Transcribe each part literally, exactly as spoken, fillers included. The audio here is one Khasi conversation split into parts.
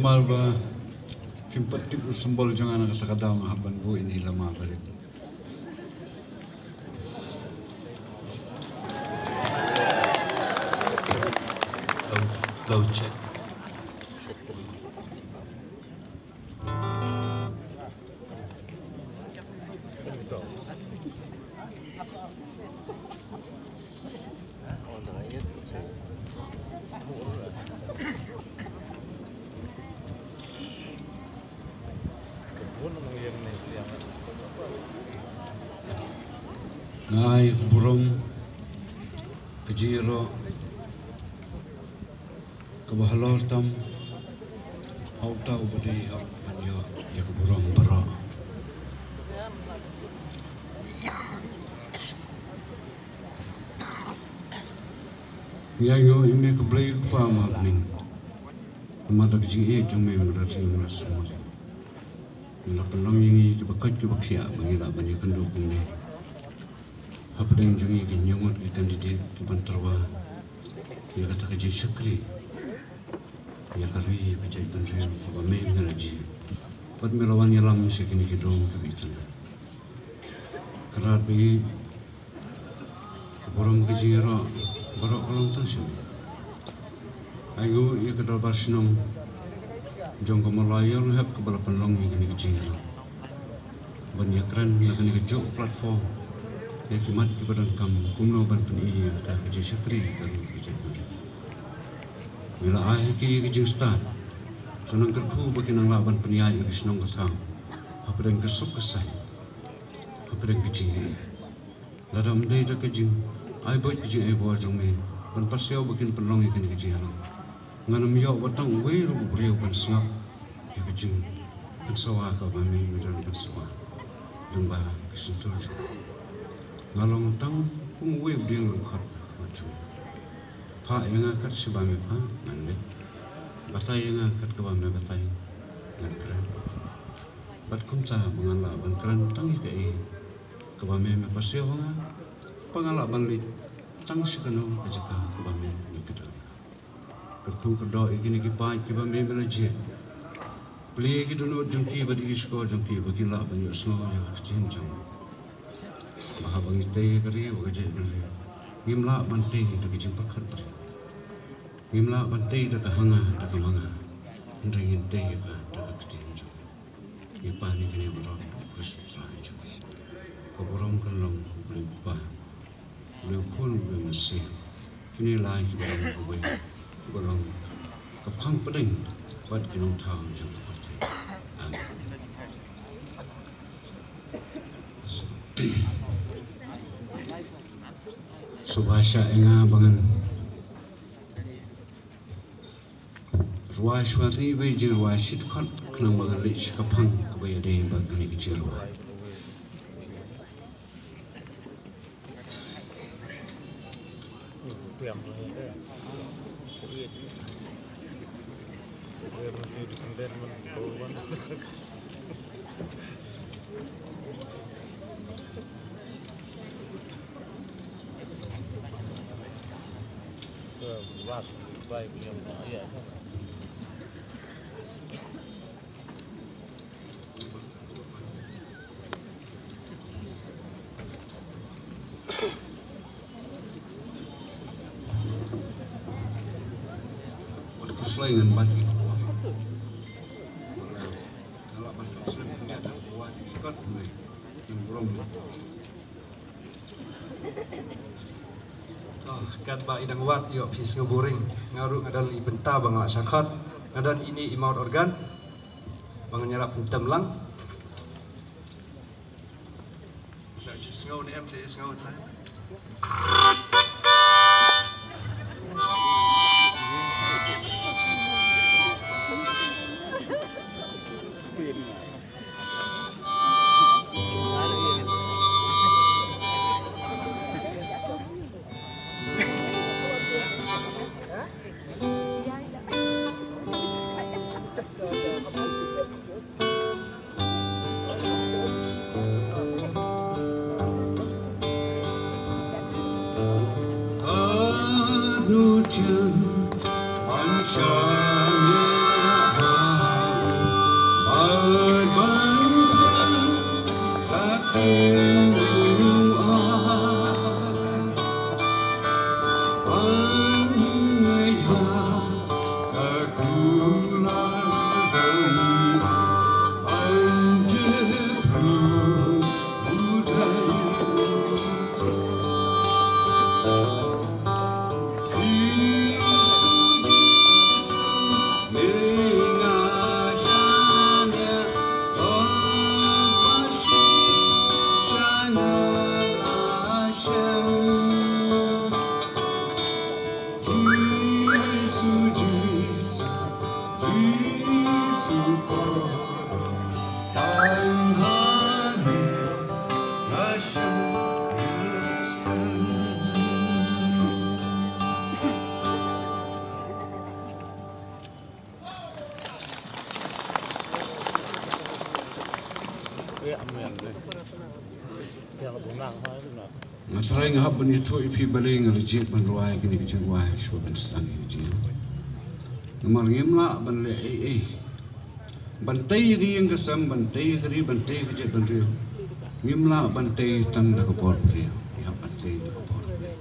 Namar ba phim pat tip u symbol jong nga, na kata ka daw nga hap ban buh ïa ine i lama barit. Low, low check. Nga ai ka burom ka jingïaroh kaba halor tam ha uta uba dei hok ban ïoh ïa ka burom baroh. Ngi ainguh ïa me ko Blei ko Pa ba ha bneng. Namar da ka jingïeit jong me, me la ri, me la sumar. Me la pynlong ïa ngi kiba koit kiba khiah ba ngi lah ban ïakynduh kumne. Hapdeng jong ngi ki hynñiew ngut ki candidate kiban tyrwa ïa kata ka jingshakri ïa ka ri, ïa ka jaitbynriew kaba me, me la jied. Bad me la wan ïalam sha kine ki lum kiba itynnad. Kynrad ba ïeit, ka burom ka jingïaroh baroh ka long tang sha me. Ainguh ïa ka dorbar shnong jong ka Mawlai Ïewrynghep kaba la pynlong ïa kane ka jingïalang ban ïakren na kane kajuh ka platform ïa ki mat kiba donkam kumno ban pyni ïa kata ka jingshakri ka ri ka jaitbynriew. Me la ai ha ki ïa ka jingstad, to nang kyrkhu ba kin nang lah ban pynïaid ïa ka shnong ka thaw hapdeng ka suk ka saiñ, hapdeng ka jingïeit. Lada ym dei da ka jingai buit ka jingai bor jong me ban pasiaw ba kin pynlong ïa kane ka jingïalang, ngan ym ïoh wat tang uwei ruh u briew ban sngap ïa ka jingpynsawa kaba me, me don pynsawa lyngba ka shyntur jong me. Nga long tang kum uwei u dieng ryngkhot ha khmat jong me. Phah ïa nga kat shaba me phah, ngan leit. Batai ïa nga kat kaba me batai, ngan kren. Bad kumta ba ngan lah ban kren tang ïa kaei kaba me, me pasiaw ha nga, ba ngan lah ban leit tang sha kano ka jaka kaba me, me kdew. Kyrkhu kyrdoh ïa kine ki paid kiba me, me la jied. Plie ïa ki dohnud jong ki bad ïa ki shkor jong ki ba kin lah ban ïohsngew ïa ka ktien jong me. Ba haba ngi tei ïa ka ri bad ka jaitbynriew, ngim lah ban tei da ka jingpyrkhat briew. Ngim lah ban tei da ka ha nga, da ka ma nga. Hynrei ngin tei ïa ka da ka ktien jong me. Ngi pan ïa kine baroh ha u Khrist u Trai jong ngi. Ka burom kan long ha u Blei u Kpa, u Blei u Khun, u Blei u Mynsiem. Kine lai kiba long kawei, kiba long ka phang pdeng bad ki nongthaw jong ka pyrthei. Amen. Sngewbha shah ïa nga ba ngan rwai shuwa ïa iwei i jingrwai shi dkhot khnang ba ngan leit sha ka phang kaba ïadei bad kane ka jingrwai. Wat khuslai ngan bat ïa ka por. Ngan lah ban khuslai ngan bat ïa ka por. Ngan burom. To, katba i dang wad ïoh phi sngewbuhrieh, nga ruh nga don i bynta ba nga la shah khot, nga don ine i mawd organ ba ngan ïarap pyntem lang. Nga trai nga hap ban ïathuh ïa phi balei nga la jied ban rwai kine ki jingrwai shuwa ban sdang ïa ka jingim. Namar ngim lah ban leh ei ei. Ban tei ïa ka ïing ka sem, ban tei ïa ka ri, ban tei ïa ka jaitbynriew. Ngim lah ban tei tang da ka bor briew. Ngi hap ban tei da ka bor briew.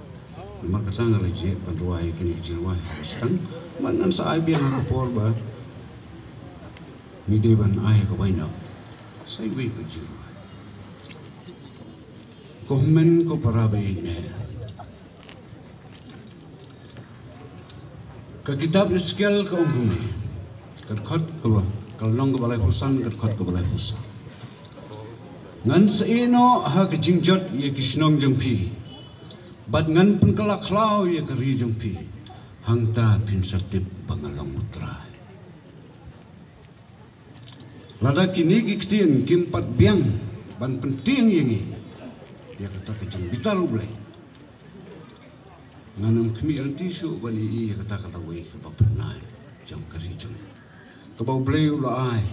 Namar kata nga la jied ban rwai kine ki jingrwai ha ka sdang. Ban ngan sa ai biang ha ka por ba ngi dei ban ai ka waiñop. Sa iwei pat jingrwai. Ko hynmen ko para ba ïeit ne. Ka kitab Esekiel ka ong kumne. Ka dkhot kaba, ka lynnong kaba laiphew san, ka dkhot kaba laiphew san. Ngan sa ïehnoh ha ka jingjot ïa ki shnong jong phi. Bad ngan pynkylla khlaw ïa ka ri jong phi. Hangta phin sa tip ba nga long U Trai. Lada kine ki ktien kim pat biang ban pyntieng ïa ngi ïa kata ka jingbitar U Blei, ngan ym khmih lynti shuh ban ïohi ïa kata ka lawei kaba pynai jong ka ri jong ngi. Kaba U Blei u la ai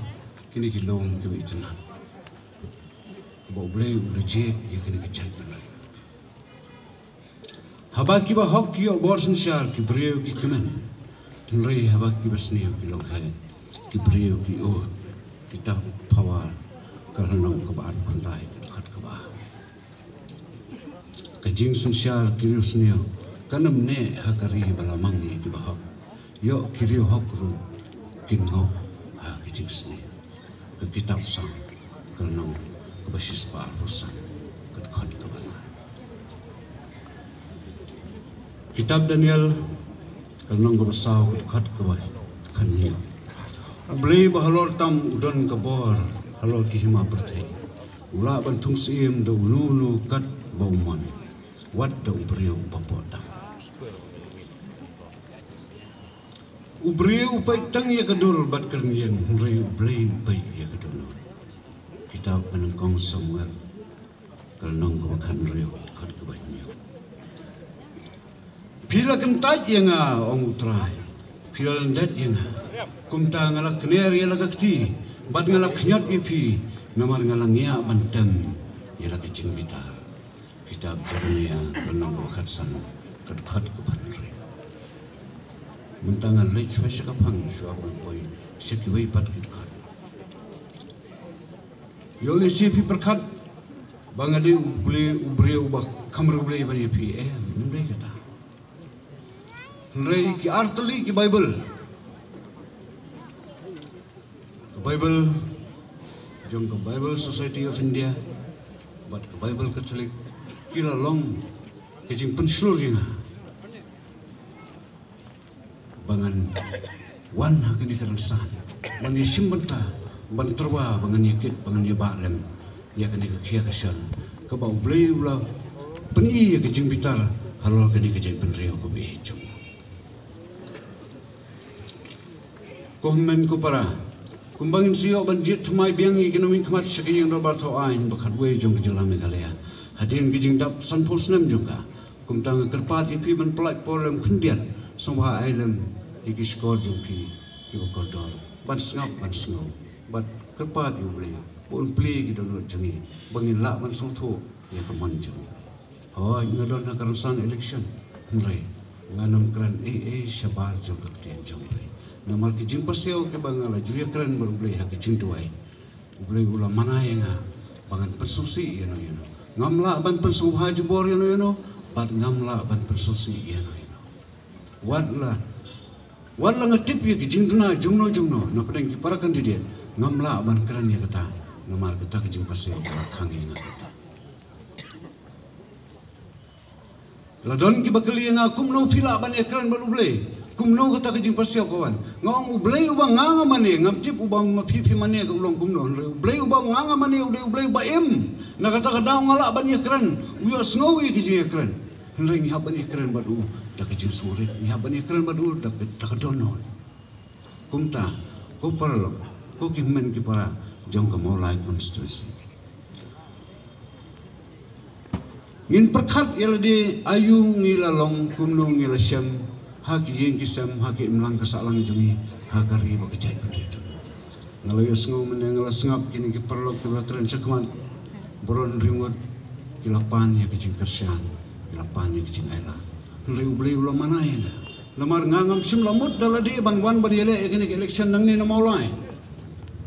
kine ki lum kiba itynnad. Kaba U Blei u la jied ïa kine ki jait bynriew. Haba kiba hok ki ïoh bor synshar, ki briew ki kmen. Hynrei haba kiba sniew ki long heh, ki briew ki ud. Kitab Phawar ka lynnong kaba arphew khyndai, ka dkhot kaba ar. Ka jingsynshar ki riewsniew kan ym neh ha ka ri ba la mang ïa kiba hok. Ïoh ki riewhok ruh kin ngop ha ka jingsniew. Ka kitab Salm ka lynnong kaba shispah arphew san, ka dkhot kaba lai. Kitab Daniel ka lynnong kaba saw, ka dkhot kaba khathynñiew. U Blei ba halor tam u don ka bor halor ki hima pyrthei. U lah ban thung syiem da uno uno kat ba u mon, wat da u briew uba poh tam. U briew u peit tang ïa ka dur bad ka rynïeng, hynrei U Blei u peit ïa ka dohnud. Kitab ba nyngkong Samuel ka lynnong kaba khathynriew, ka dkhot kaba hynñiew. Phi la kyntait ïa nga, ong U Trai, phi la lyndet ïa nga. Kumta nga la kner ïa la ka kti bad nga la khñiot ïa phi, namar nga la ngiah ban tem ïa la ka jingbitar. Kitab Jeremia ka lynnong kaba khatsan, ka dkhot kaba hynriew. Mynta ngan leit shuwa sha ka phang shuwa ban poi sha kiwei pat ki dkhot. Ïoh lehse phi pyrkhat ba nga dei U Blei, u briew uba kham riewblei ban ïa phi. Em, ym dei kata. Hynrei ki ar tylli ki Baibl, ka Baibl jong ka Bible Society of India bad ka Baibl Katholik, ki la long ka jingpynshlur ïa nga ba ngan wan ha kane ka rynsan ban ïashim bynta, ban tyrwa, ba ngan ïakit, ba ngan ïabah lem ïa kane ka khia ka shon kaba U Blei u la pyni ïa ka jingbitar halor kane ka jaitbynriew kaba ïeit jong. Ko hynmen ko para, kumba ngin sa ïoh ban jied thymmai biang ïa ki nongmihkhmat sha ka ïing dorbar thaw aiñ ba khatwei jong ka jylla Meghalaya hadien ka jingdap sanphew snem jong ka, kumta nga kyrpad ïa phi ban pyllait por lem khyndiat, sngewbha ai lem ïa ki shkor jong phi kiba kordor ban sngap ban sngew bad kyrpad ïa U Blei ba un plie ïa ki dohnud jong ngi ba ngin lah ban sngewthuh ïa ka mon jong U Blei. Hooid, nga don ha ka rynsan election, hynrei ngan ym kren ei ei shabar jong ka ktien jong U Blei. Namar ki jingpasiaw kiba nga la ju ïakren bad U Blei ha ka jingduwai, U Blei u la mane ïa nga ba ngan pynsngewsih ïano ïano. Ngam lah ban pynsngewbha jubor ïano ïano bad ngam lah ban pynsngewsih ïano ïano. Wat la, wat la nga tip ïa ki jingduna jongno jongno na pdeng ki para candidate, ngam lah ban kren ïa kata, namar kata ka jingpasiaw ka la khang ïa nga kata. La don kiba kylli ïa nga, kumno phi lah ban ïakren bad U Blei? Kumno kata ka jingpasiaw ka wan? Nga ong, U Blei uba nga nga mane, ngam tip uba ma phi phi mane ka u long kumno, hynrei U Blei uba nga nga mane u dei U Blei ba im. Na kata ka daw nga lah ban ïakren, u ïohsngew ïa ki jingïakren. Hynrei ngi hap ban ïakren bad u da ka jingsngewrit, ngi hap ban ïakren bad u da ka, da ka dohnud. Kumta, ko paralok, ko ki hynmen ki para jong ka Mawlai constituency, Ngin pyrkhat ïa lade, aïu ngi la long, kumno ngi la shem ha ki ïing ki sem, ha ki imlang ka sahlang jong ngi, ha ka ri bad ka jaitbynriew jong ngi. Nga la ïohsngew mynne, nga la sngap kine ki paralok kiba la kren shakhmat, baroh hynriew ngut ki la pan ïa ka jingkyrshan, ki la pan ïa ka jingailad. Hynrei U Blei u la mana ïa nga. Namar nga ngam shym la mut da lade ban wan ban ïaleh ïa kane ka election nangne na Mawlai.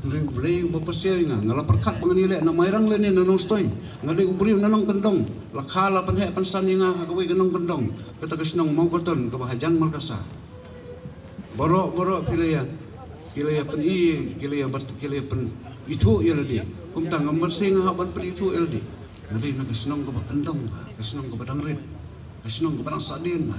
Hynrei U Blei uba pasiaw ïa nga, nga la pyrkhat ba ngan ïaleh na Mairang lane na Nongstoiñ. Nga dei u briew na nongkyndong, la kha la pynheh pynsan ïa nga ha kawei ka nongkyndong, kata ka shnong Mawkatun kaba hajan markasa. Baroh baroh ki la ïa, ki la ïa pyni, ki la ïa bat, ki la ïa pynithuh ïa lade. Kumta ngam marse nga hap ban pynithuh ïa lade. Nga dei na ka shnong kaba kyndong, ka shnong kaba dang rit, ka shnong kaba dang sahdien.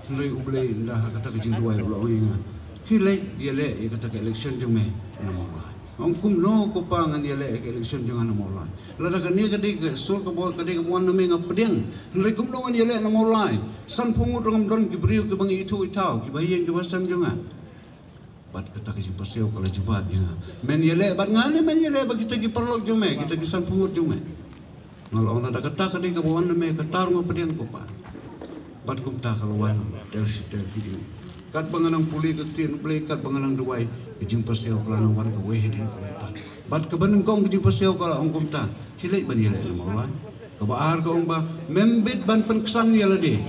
Hynrei U Blei ynda ha kata ka jingduwai u la ong ïa nga, khie leit ïaleh ïa kata ka election jong me na Mawlai. Nga ong kumno ko Pa ngan ïaleh ïa ka election jong nga na Mawlai? Lada kane ka dei ka sur ka bor, ka dei kaba wan na me nga pdiang. Hynrei kumno ngan ïaleh na Mawlai? Sanphew ngut ruh ngam don ki briew kiba ngi ithuh ithaw, kiba ha ïing kiba ha sem jong nga. Bad kata ka jingpasiaw ka la jubab ïa nga. Men ïaleh bad nga ne men ïaleh bad kita ki paralok jong me, kita ki sanphew ngut jong me? Nga la ong lada kata ka dei kaba wan na me, kata ruh nga pdiang ko Pa. Bad kumta ka la wan ter shi ter ki jing. Katba nga nang pule ka ktien U Blei, katba nga nang duwai, ka jingpasiaw ka la nang wan kawei hadien kawei pat. Bad kaba nyngkong ka jingpasiaw ka la ong kumta, khie leit ban ïaleh na Mawlai. Kaba ar ka ong ba mem bit ban pynksan ïa lade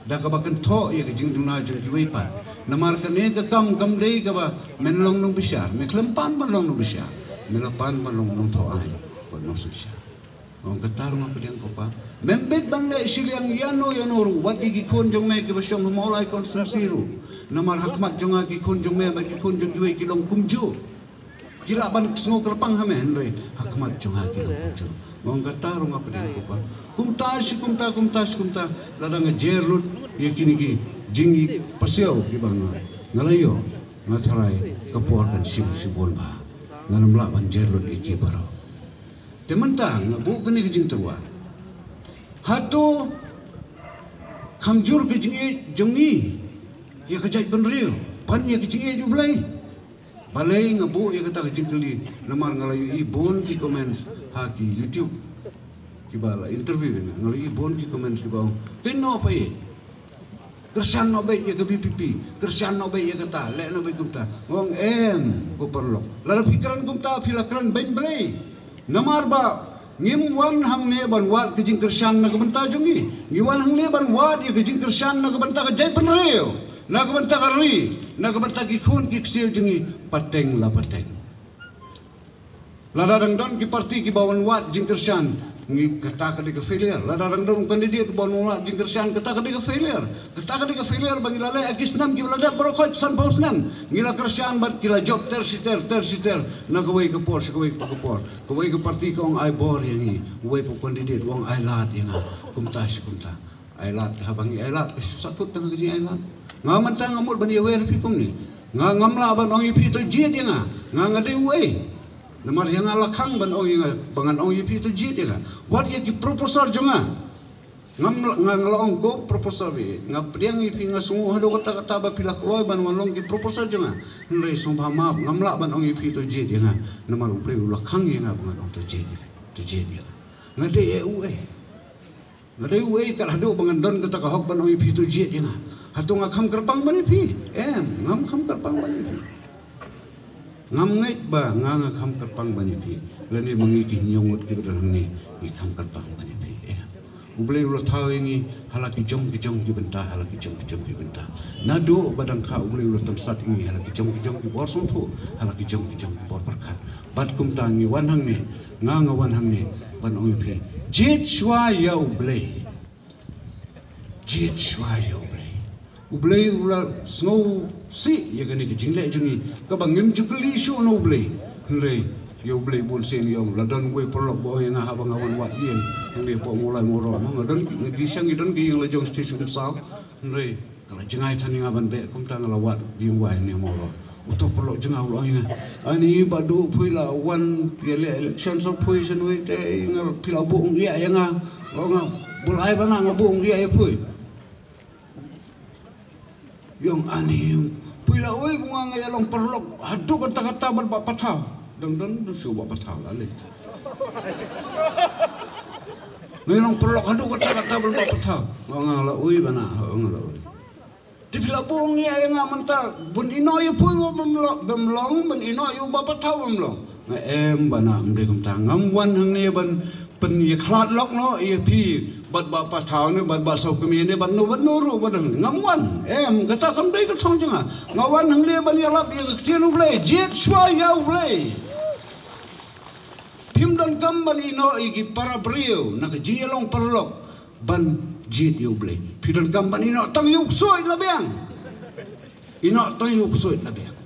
da kaba kynthoh ïa ka jingduna jong kiwei pat. Namar kane ka kam kam dei kaba men long nongbishar, me khlem pan ban long nongbishar, me la pan ban long nongthoh aiñ bad nongsynshar. Ong kata ruh nga pdiang ko Pa. Mem bit ban leh shiliang ïano ïano ruh, wat ïa ki khun jong me kiba shong ha Mawlai constituency ruh. Namar ha khmat jong nga ki khun jong me bad ki khun jong kiwei ki long kumjuh. Ki lah ban sngew kyrpang ha me, hynrei ha khmat jong nga ki long kumjuh. Ong kata ruh nga pdiang ko Pa. Kumta shi kumta, kumta shi kumta, lada nga jer lut ïa kine ki jingpasiaw kiba nga, nga la ïoh, nga tharai ka por kan shim shibun bha. Ngan ym lah ban jer lut ïa ki baroh. Te mynta nga buh kane ka jingtyrwa. Hato kham jur ka jingïeit jong ngi ïa ka jaitbynriew ban ïa ka jingïeit U Blei? Balei nga buh ïa kata ka jingkylli? Namar nga la ïohi bun ki comments ha ki YouTube kiba la interview ïa nga, nga la ïohi bun ki comments kiba ong, kynnoh pa ïeit. Kyrshan noh beit ïa ka V P P, kyrshan noh beit ïa kata, leh noh beit kumta. Nga ong em ko paralok, lada phi kren kumta phi la kren beiñ Blei. Namar ba ngim wan hangne ban wad ka jingkyrshan na ka bynta jong ngi. Ngi wan hangne ban wad ïa ka jingkyrshan na ka bynta ka jaitbynriew, na ka bynta ka ri, na ka bynta ki khun ki ksiew jong ngi pateng la pateng. Lada dang don ki parti kiba wan wad jingkyrshan, ngi kata ka dei ka failure. Lada dang don candidate ba wan wad jingkyrshan, kata ka dei ka failure. Kata ka dei ka failure ba ngi la leh ha ki snem kiba la dep baroh khoit, sanphew snem. Ngi la kyrshan bad ki la jop ter shi ter, ter shi ter, na kawei ka por sha kawei ka por. Kawei ka parti ka ong ai bor ïa ngi, uwei pa u candidate u ong ai lad ïa nga, kumta shi kumta. Ai lad, haba ngi ai lad, ka shu sakhut tang ka jingai lad. Nga mynta nga mut ban ïawer ïa phi kumne. Nga ngam lah ban ong ïa phi to jied ïa nga. Nga nga dei uei? Namar ïa nga la khang ban ong ïa nga, ba ngan ong ïa phi to jied ïa nga. Wat ïa ki proposal jong nga. Ngam lah, nga, nga la ong ko proposal phi. Nga pdiang ïa phi, nga sngew haduh katta katta ba phi la kloi ban wan long ki proposal jong nga. Hynrei sngewbha map, ngam lah ban ong ïa phi to jied ïa nga. Namar U Blei u la khang ïa nga ba ngan ong to jied ïa, to jied ïa nga. Nga dei uei? Nga dei uei kat haduh ba ngan don kata ka hok ban ong ïa phi to jied ïa nga? Hato nga kham kyrpang ban ïa phi? Em, ngam kham kyrpang ban ïa phi. Ngam ngeit ba nga nga kham kyrpang ban ïa phi. Lane ma ngi ki hynñiew ngut kiba don hangne ngi kham kyrpang ban ïa phi. Em. U Blei u la thaw ïa ngi ha la ki jong ki jong ki bynta, ha la ki jong ki jong ki bynta. Naduh ba dang kha U Blei u la tyngsat ïa ngi ha la ki jong ki jong ki bor sngewthuh, ha la ki jong ki jong ki bor pyrkhat. Bad kumta ngi wan hangne, nga nga wan hangne ban ong ïa phi, jied shuwa ïa U Blei. Jied shuwa ïa U Blei. U Blei u la sngewsih ïa kane ka jingleh jong ngi kaba ngim ju kylli shuh na U Blei. Hynrei ïa U Blei bun sien ïa u la don uwei u paralok ba ong ïa nga haba nga wan wad ïing hangne hapoh Mawlai Mawroh, ma nga don, ngi dei sha ngi don ka ïing la jong station Umsaw. Hynrei ka la jngai than ïa nga ban beh, kumta nga la wad ïing wai hangne Mawroh. Uto u paralok jong nga u la ong ïa nga, ani Bah Duh, phi la wan ïaleh election sa phi sha nui te nga, phi la buh ïa nga. Nga ong, bul ai ba na nga buh ïa phi. Ïa ong ani, phi la oi ba nga nga ïa long paralok haduh katta katta bad Bah Pathaw. Dang don, dang shu Bah Pathaw la leh. Ngi long paralok haduh katta katta ban ba pathaw. Nga nga la ui bana, nga la ui. Te phi la buh ngi ïa nga mynta ban ïehnoh ïa phi u bym long, bym long, ban ïehnoh ïa u ba pathaw bym long. Nga em bana, ym dei kumta. Ngam wan hangne ban pynïakhlad lok noh ïa phi bad ba pathaw ne bad ba sawkmie ne bad no bad no ruh bad hangne. Ngam wan. Em, kata kam dei ka thong jong nga. Nga wan hangne ban ïalap ïa ka ktien U Blei. Jied shuwa ïa U Blei. Phim donkam ban ïehnoh ïa ki para briew na ka jingïalong paralok ban jied ïa U Blei. Phi donkam ban ïehnoh tang ïa u ksuid la biang. Ïehnoh tang ïa u ksuid la biang.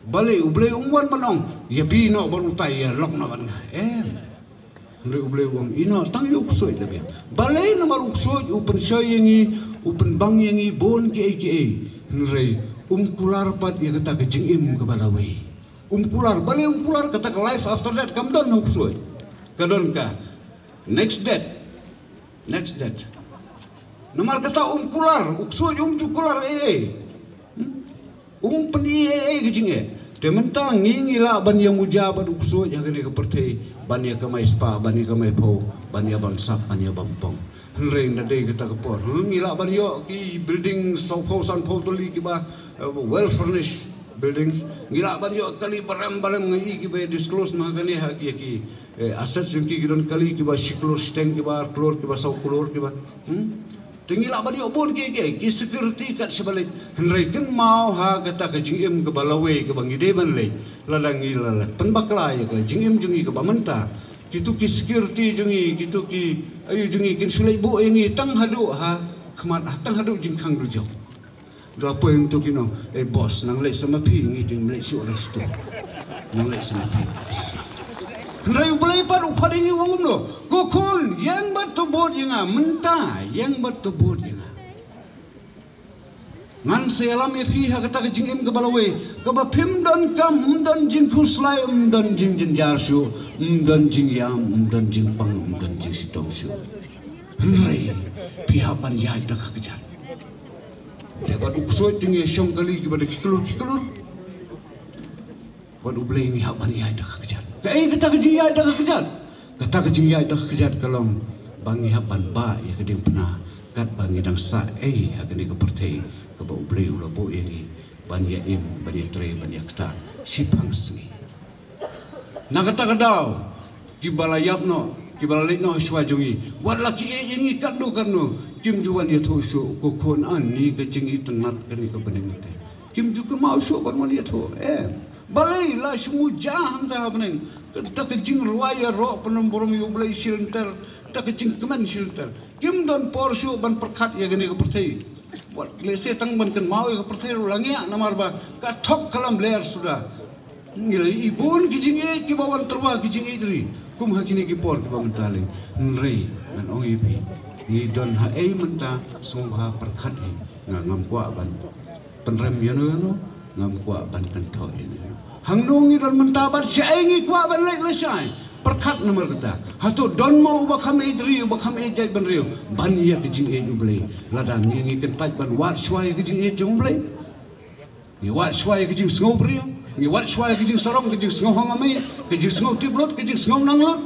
Balei U Blei um wan ban ong ïa phi ïehnoh bad utai, ïa lok noh bad nga? Em. Hynrei U Blei u ong ïehnoh tang ïa u ksuid la biang. Balei? Namar u ksuid u pynshoi ïa ngi, u pynbang ïa ngi bun kiei kiei. Hynrei um kular pat ïa kata ka jingim kaba lawei. Um kular, balei um kular? Kata ka life after death kam don ha u ksuid. Ka don ka next death. Next death. Namar kata um kular, u ksuid um ju kular ei ei. Hmm? Um pyni ei ei ka jingeh. Te mynta ngi, ngi lah ban ïa muja bad u ksuid ha kane ka pyrthei, ban ïa kamai spah, ban ïa kamai phew, ban ïa bamsap, ban ïa bampong. Hynrei nda dei kata ka por, hmm, ngi lah ban ïoh ki building saw phew san phew tylli kiba, eh, well furnished buildings. Ngi lah ban ïoh kali barem barem, ngi kiba disclose ma kane ha ki, ki, eh, assets jong ki, ki don kali kiba shi klur shiteng, kiba ar klur, kiba saw klur, kiba, hmm? Te ngi lah ban ïoh bun ki, ki, ki security kat shaba leit. Hynrei kynmaw ha kata ka jingim kaba lawei kaba ngi dei ban leit. Lada ngi la leit pynbakla ïa ka jingim jong ngi kaba mynta, kitu ki security jong ngi, kitu ki aïu jong ngi kin shu leit buh ïa ngi tang haduh ha khmat, tang haduh jingkhang dujok. Da la poi hangto kin ong, eh boss, nang leit sa ma phi, ngi dang leit shuh re sto. Nang leit sa ma phi, boss. Hynrei U Blei pat u khot ïa ngi u ong kumno? Ko khun, ïeng bad to bud ïa nga mynta, ïeng bad to bud ïa nga. Ngan sa ïalam ïa phi ha kata ka jingim kaba lawei, kaba phim donkam, ym don jingkhuslai, ym don jingjynjar shuh, ym don jingïam, ym don jingpang, ym don jingshitom shuh. Hynrei phi hap ban ïaid da ka kjat. Te bad u ksuid te ngi shong kali kiba da ki klur ki klur. Bad U Blei ngi hap ban ïaid da ka kjat. Kaei kata ka jingïaid da ka kjat? Kata ka jingïaid da ka kjat ka long ba ngi hap ban bah ïa ka diengphna katba ngi dang sah ei ha kane ka pyrthei kaba U Blei u la buh ïa ngi ban ïa im, ban ïa trei, ban ïa ktah shiphang sngi. Na kata ka daw, kiba la ïap noh, kiba la leit noh shuwa jong ngi, wat la ki ïeit ïa ngi katno katno, kim ju wan ïathuh shuh, ko khun, ani ka jingitynnat kane ka bneng te. Kim ju kynmaw shuh ban wan ïathuh. Em. Balei la shu muja hangta ha bneng? Kata ka jingrwai ïaroh pynrem burom ïa U Blei shilynter, kata ka jingkmen shilynter. Kim don por shuh ban pyrkhat ïa kane ka pyrthei. Wat lehse tang ban kynmaw ïa ka pyrthei ruh la ngiah, namar ba ka thok ka lam ler suda. Ngi la ïohi bun ki jingïeit kiba wan tyrwa ki jingïeit ri kum ha kine ki por kiba mynta lei. Hynrei ngan ong ïa phi, ngi don haei mynta? Sngewbha pyrkhat hi. Nga ngam kwah ban pynrem ïano ïano, ngam kwah ban kynthoh ïano ïano. Hangno ngi don mynta bad shaei ngi kwah ban leit lashai? Pyrkhat namar kata. Hato don mo uba kham ïeit ri, uba kham ïeit jaitbynriew ban ïa ka jingïeit U Blei? Lada ngi, ngi kyntait ban wad shuwa ïa ka jingïeit jong U Blei. Ngi wad shuwa ïa ka jingsngew briew, ngi wad shuwa ïa ka jingsarong, ka jingsngew hangamei, ka jingsngew tip lut, ka jingsngew nang lut.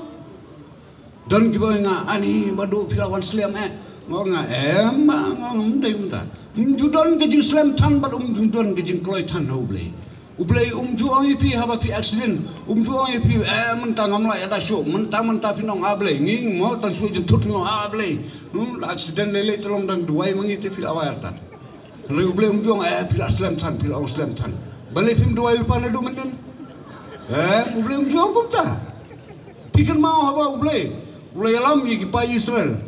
Don kiba ong ïa nga, ani Bah Duh, phi la wan slem eh? Nga ong ïa nga, em, nga ong ym dei kumta. Ym ju don ka jingslem than bad ym ju don ka jingkloi than ha U Blei. U Blei um ju ong ïa phi haba phi accident, um ju ong ïa phi, eh, mynta ngam lah ïada shuh, mynta mynta phin ong, ah Blei, ngi mo tang shu jynthut ngi ong, ah Blei. Hmm, la accident lei lei te long dang duwai ma ngi te phi la wai artat. Hynrei U Blei um ju ong, eh, phi la slem than, phi la ong slem than. Balei phim duwai lypa naduh mynnin? Eh, U Blei um ju ong kumta. Phi kynmaw haba U Blei u la ïalam ïa ki paid Israel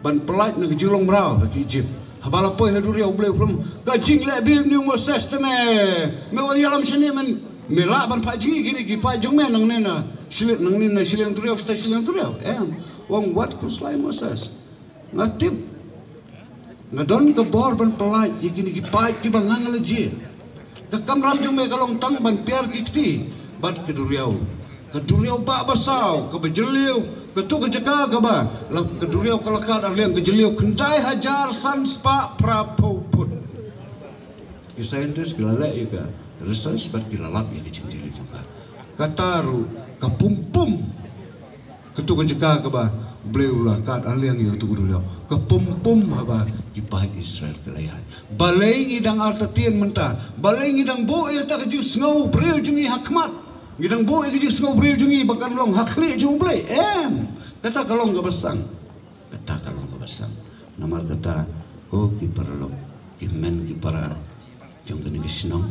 ban pyllait na ka jinglong mraw ha ki Egypt. Haba la poi ha duriaw U Blei u khlem, ka jingleh bym ong, Moses, te me, me wan ïalam shane, men me lah ban phah jngi kine ki paid jong me nangne na shili-, nangne na shiliang duriaw shatai shiliang duriaw? Em. U ong, wat khuslai Moses. Nga tip nga don ka bor ban pyllait ïa kine ki paid kiba nga nga la jied. Ka kamram jong me ka long tang ban piar ki kti bad ka duriaw, ka duriaw bah basaw kaba jylliew, kato ka jaka kaba la ka duriaw ka la kad ar liang, ka jylliew khyndai hajar san spah phra phew phut. Ki scientist ki la leh ïa ka research bad ki la lap ïa ka jingjylliew jong ka. Kata ruh ka pum pum. Kato ka jaka kaba Blei u la kat aliang ïa tu ruh ïa ka pum pum haba ki paid Israel ki la ïaid. Balei ngi dang artatien mynta? Balei ngi dang buh ïa ta ka jingsngew briew jong ngi ha khmat? Ngi dang buh ïa ka jingsngew briew jong ngi ba kan long ha khlieh jong u Blei. Em, kata ka long kaba sang. Kata ka long kaba sang. Namar kata, ko ki paralok, ki hynmen ki para jong kane ka shnong,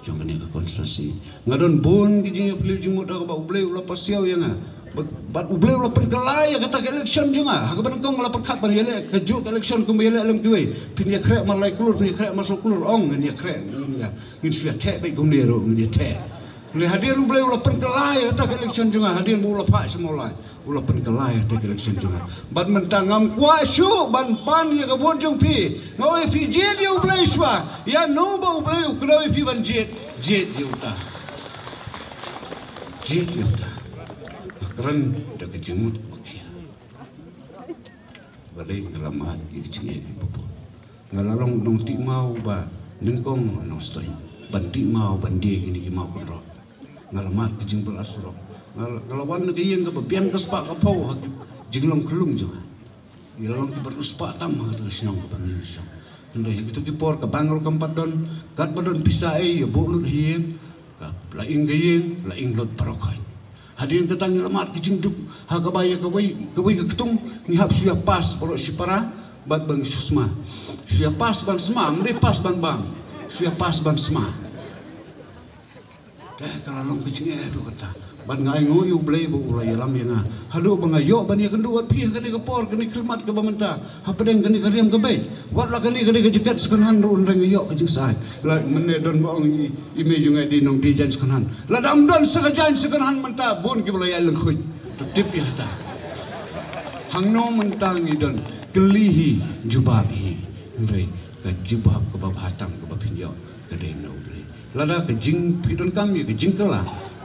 jong kane ka constituency, nga don bun ki jingïaphylliew jingmut ha kaba u Blei u la pasiaw ïa nga. Bad, bad u Blei u la pynkylla ïa kata ka election jong nga. Ha kaba nyngkong nga la pyrkhat ban ïaleh kajuh ka election kumba ïaleh lem kiwei. Phin ïakhreh mar lai klur, phin ïakhreh mar saw klur, ong ngin ïakhreh, ngin ïa, ngin shu ïatheh beit kumne ruh, ngin ïatheh. Hynrei hadien u Blei u la pynkylla ïa kata ka election jong nga, hadien ba u la phah sha Mawlai, u la pynkylla ïa kata ka election jong nga. Bad mynta ngam kwah shuh ban pan ïa ka vote jong phi. Nga ong ïa phi, jied ïa u Blei shuwa. Ïa no ba u Blei u kdew ïa phi ban jied, jied ïa uta. Jied ïa uta. Nga kren da ka jingmut ba khia. Balei nga la mad ïa ka jingeh kiba bun. Nga la long nongtih maw ba nyngkong ha Nongstoiñ, ban tih maw ban die kine ki maw kynroh. Nga la mad ka jingbylla surok. Nga la, nga la wan na ka ïing kaba biang ka spah ka phew ha ki jinglong khyllung jong nga. Ngi la long kiba riewspah tam ha kata ka shnong kaba ngi shong. Hynrei ha kito ki por ka bank ruh kam pat don, katba don pisa ei ïa buh lut ha ïing, ka la ing ka ïing, la ing lut baroh khoit. Hadien kata ngi la mad ka jingduk ha kaba ïa kawei, kawei ka ktung ngi hap shu ïa pass baroh shipara bad ba ngi shu sma. Shu ïa pass ban sma, ym dei pass ban bam. Shu ïa pass ban sma. Te ka la long ka jingeh haduh katta. Bad nga ainguh ïa u Blei ba u la ïalam ïa nga haduh ba nga ïoh ban ïakynduh bad phi ha kane ka por, kane ka khyllipmat kaba mynta, hapdeng kane ka riam ka beit. Wat la kane ka dei ka jaket second hand ruh, hynrei nga ïoh ka jingsai. La mynne don ba ong i, i mei jong nga i dei nongdie jaiñ second hand. Lada ym don sa ka jaiñ second hand mynta, bun kiba la ïaid lyngkhuid. To tip ïa kata. Hangno mynta ngi don? Kylli hi, jubab hi. Hynrei ka jubab kaba bha tam kaba phin ïoh ka dei na u Blei. Lada ka jing, phi donkam ïa ka jingkylla,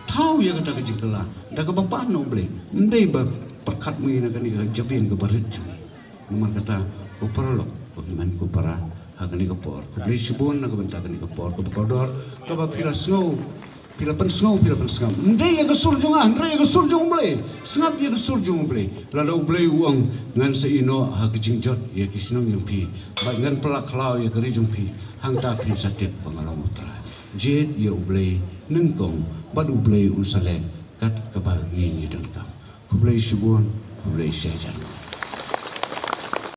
thaw ïa kata ka jingkylla da kaba pan na u Blei. Ym dei ba pyrkhat ma ngi na kane ka jabieng kaba rit jong ngi. Namar kata, ko paralok, ko hynmen ko para, ha kane ka por, khublei shibun na ka bynta kane ka por kaba kordor kaba phi la sngew, phi la pynsngew, phi la pynsngap. Ym dei ïa ka sur jong nga, hynrei ïa ka sur jong u Blei. Sngap ïa ka sur jong u Blei. Lada u Blei u ong, ngan sa ïehnoh ha ka jingjot ïa ki shnong jong phi, bad ngan pyllait khlaw ïa ka ri jong phi, hangta phin sa tip ba nga long u Trai. Jied ïa u Blei nyngkong, bad u Blei un sa leh kat kaba ngi ngi donkam. Khublei shibun, khublei shihajar.